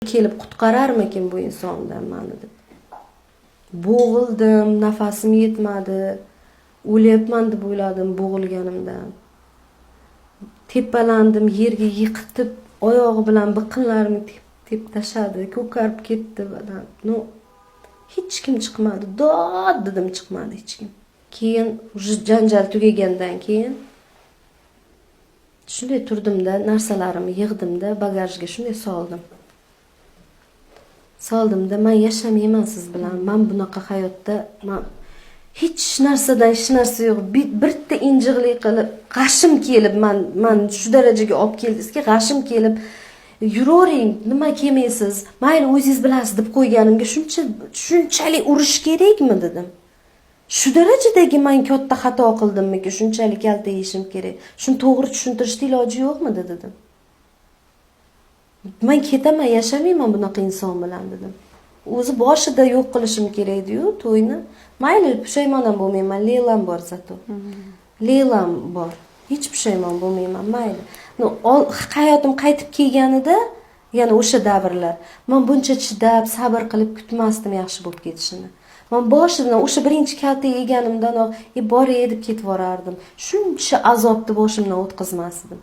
Kelib qutqararmikin bu insondan mani deb. Bo'g'ildim, nafasim yetmadi. O'lyapman deb o'yladim bo'g'ilganimdan. Tepalandim, yerga yiqitib, oyog'i bilan biqinlarimni tepib tashladi, ko'karib ketdi badan. Ну, hech kim chiqmadi. Dod dedim, chiqmadi hech kim. Keyin уже janjal tugagandan keyin shunday turdimda, narsalarimni yig'dimda, bagajga shunday soldim. Soldimda, man yashamayman siz bilan. Man bunaqa hayotda, man hech narsadan hech narsa yo'q. Bitta injiqlik qilib, g'ashim kelib, man shu darajaga olib keldingizki, g'ashim kelib, yuravering, nima kelmaysiz, mayli, o'zingiz bilasiz deb qo'yganimga shuncha, shunchalik urish kerakmi dedim. Shu darajadagi man katta xato qildimmikin, shunchalik kalta yeyishim kerak? Shuni to'g'ri tushuntirishni iloji yo'qmidi dedim. Man ketaman, yashamayman bunaqa inson bilan dedim. O'zi boshida yo'q qilishim kerak ediyu to'yni. Mayli, pushaymon ham bo'lmayman, Leylam bor зато. Leylam bor. Hech pushaymon bo'lmayman, mayli. Ну, hayotim qaytib kelganida, yana o'sha davrlar, man buncha chidab, sabr qilib kutmasdim yaxshi bo'lib ketishini. Man boshidan o'sha birinchi kalta yeganimdanoq, e, boray deb ketib yuborardim. Shuncha azobni boshimdan o'tkazmasdim.